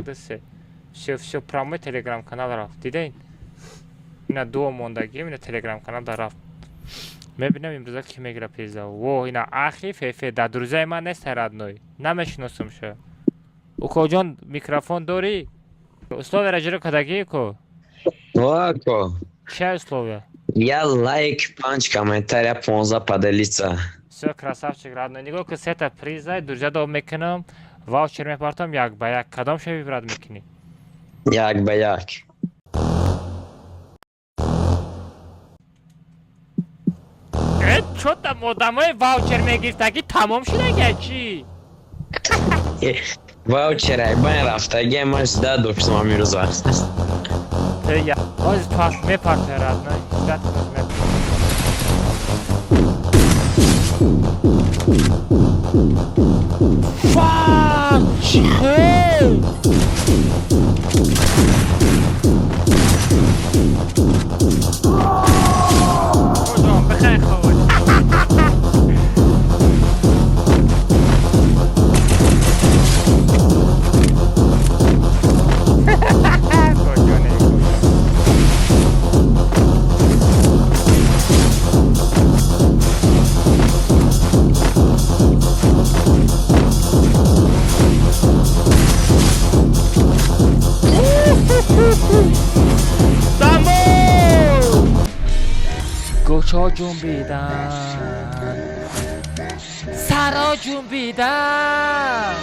Ду, се, всё, всё, прямой телеграм канал рафт. Дидед, ина дуо мондагим, ина телеграм канал да рафт. Мебинам, имрӯза ки мегира приза. Во, ина ахи фефе дар друзьяи ман нест, родной, намешиносумша. Укоҷон, микрофон дорӣ? Условияра ҷиро кардагӣ, уко? Ако. Чия условия? Я лайк, панҷ комментария, 15 поделиться. Всё, красавчик, родной. Нигоҳ ки, сета приза друзья доб мекунам, ваучер мепартам, як ба як кадом ша выбрать мекунӣ? Як ба як. Э, чо там одамои ваучер мегирифтагӣ тамом шудага, чӣ? Ваучер айбайн рафтаги, ман жда доштам амирӯза. Ҳозир мепартоя, родной, ждать кун. Fuck! Чӣ хел? Куҷон бихай худ. Куҷоне, куҷон? Тамом! Гӯшҳо ҷунбидан, саро ҷунбидан.